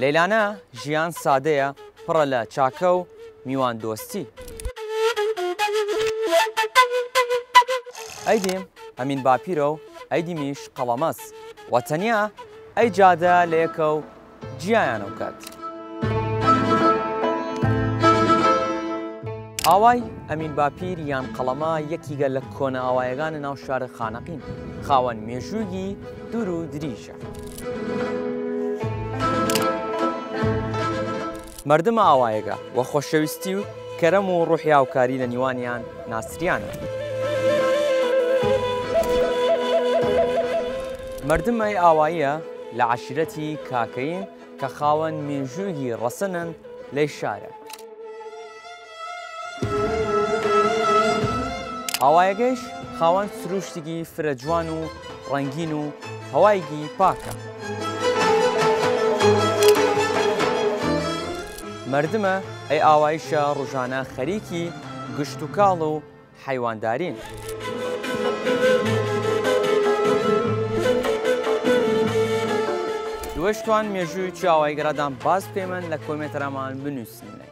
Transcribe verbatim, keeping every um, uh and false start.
لەیلانە ژیان سادەیە، پڕە لە چاکە و میواندۆستی. ئەیدیم ئەمین باپیرە و ئەیدیمیش قەڵەمەس، و تەنیا ئەی جادە لە یەکەو جیایانەو کات. ئاوای ئەمین باپیر یان قەڵەمە یەکیگە لە کۆنە ئاوایەگانە ناو شارە خانەقین، خاوەن مێژوویی دور و دریژە. مەردمە ئاوایەگە وە خوەشەویستی و کەرەم و روحی هاوکاری لە نیوانیان ناسریانە. مەردمەی ئاواییە لە عەشیرەتی کاکەین کە خاوەن مێژوویی رەسەنن لەی شارە. ئاوایەگەیش خاوەن سرووشتیگی فرە جوان و رەنگین و هەوایگی پاکە. مەردمە ئەی ئاوایشە روژانە خەریکی گشت و کاڵ و حەیواندارین. دوێشتوان مێژووی چاوایگەرادان باس بکەیمەن لە کۆمێنتەرامان بنووسنینە.